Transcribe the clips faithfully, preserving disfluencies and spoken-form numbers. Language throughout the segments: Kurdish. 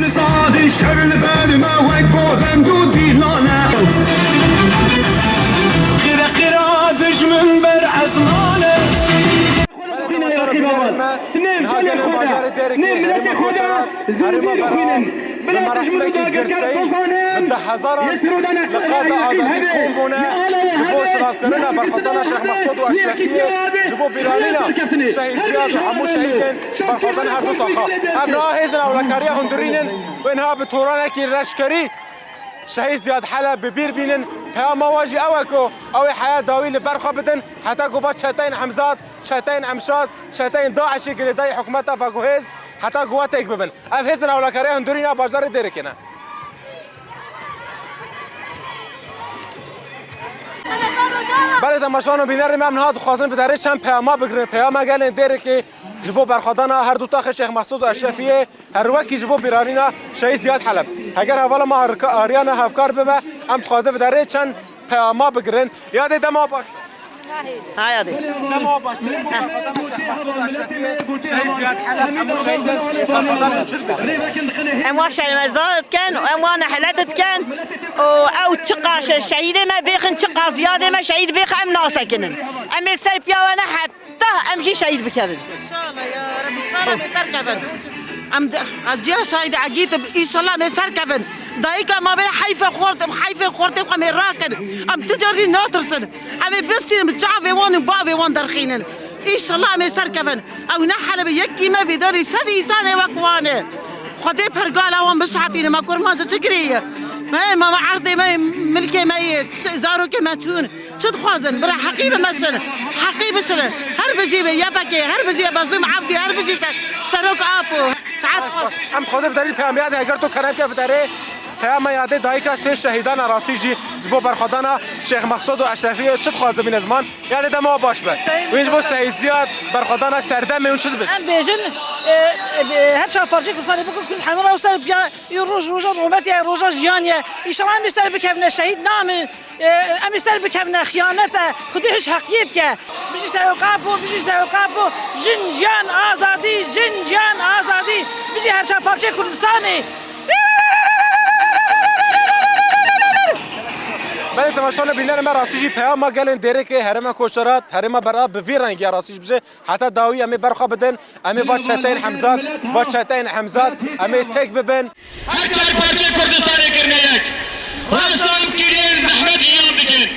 Nizadî şev li ber me wek bozend û dîlan e. Qire qira dijmin ber ezman e. Niha gelên bajarê Dêrikê, herêma Koçerat, herêma Berat, li merasimekî girseyî bi deh hezaran li qada azadî kom bûne, ji bo silavkirina berxwedana Şêx Mexsûd û Eşrefiyê, ji bo bîranîna Şehîd Ziyad û hemû şehîdên berxwedana her du taxa. Ev niha hêzên ewlekariya hundirîn in, wê niha bi toranekî leşkerî Şehîd Ziyad Heleb bi bîr bînin. Peyama we jî ew e ku ew ê heya dawî li ber xwe bidin, heta ku va çeteyên Hemzat, çeteyên Emşad, çeteyên DAIŞê girêdayî hikûmeta veguhêz, heta ku we têk bibin. Ev hêzên ewlekariya hundirîna bajarê Dêrikê ne. Belê, temaşevan û bînerên me, em niha dixwazin bi derê çend peyama bigirin. Peyama gelên Dêrikê ji bo berxwedana her du taxê Şêx Mexsûd û Eşrefiyê, her wekî ji bo bîranîna Şehîd Ziyad Heleb. Heger hevala me arika-, ariyana hevkar bibe, em dixwazin bi derê çend peyama bigirin. Yadê dema baş. Ha, yadê. Dema baş. Bo berxwedana Şêx Mexsûd Eşrefiyê, Şehîd Ziyad Heleb, hemû şehîdên berxwedana çi dibêjin? Em wan şermezar dikin, em wan nehlet dikin. Û ew çiqas şehîdê me bêxin, çiqas ziyadê me şehîd bêxin, em nasekinin. Em ê ser piya we ne heta em jî şehîd bikevin. Înşallah ya Rebbi, înşallah em ê ser kevin. Em de, ez ciya şahîdê egît im, înşallah em ê ser kevin. Dayika me bê heyfê xort, heyfê xortê xwe em ê rakin. Em ti cerdî natirsin. Em ê bistînin bi çavê wan û bavê wan derxînin. Înşallah em ê ser kevin. Ew ne hele bi yekî me bî derî sed însanê wek wan e. Xwedê pergala wan bişehetîne, me kurmanca çi kirî ye? Me, me, me erdê me, milkê me ye, zarokê me çûn. Çi dixwazin? Bira heqî bimeşin. Heqî biçinin. Her bijî be Y P G, her bijî Mezlûm Evdî, her bijî ser-, Serok Apo. Saet xweş. Em dixwazin bi derî peyamiyadê, heger tu kerem ke bi derê peyama yadê dayika sê şehîdan e, rastî jî ji bo berxwedana Şêx Mexsûd û Eşrefiyê çi dixwazin bîne ziman? Yadê dema baş be. Wî ji bo Şehîd Ziyad berxwedana serdemê hûn çi dibin? Em bêjin, e, e, her çar parçeyê Kurdistanê bikin, Kurd hemû re ser piya, î roj roja rûmetê ye, roja jiyanê ye. Înşallah em ê ser bikevine, şehîd namin. Em ê ser bikevine, xiyanet e. Xwedê hiş heqiyê dike. Bijî Serok Apo, bijî Serok Apo. Jin, jiyan, azadî, jin, jiyan, azadî. Bijî her çar parçeyê Kurdistanê. Belê, temaşevanê bînerê me, rastî jî peyama gelên Dêrikê, herêma Koçerat, herêma Berat bi vî rengî ya rastî jî bijî. Heta dawî em ê berxwe bidin, em ê va çeteyên Hemzat, va çeteyên Hemzat, em ê tek bibin. Her çar parçeyê Kurdistanê kirine yek. Rasta em kiriyên zehmet jiyan dikin.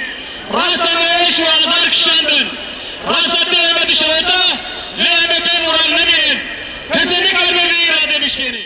Rasta me êş û azar kişandin. Rasta dilê me dişewite, lê em ê bê moral nemînin. Kesê nikaribe vê îradê bişkênê.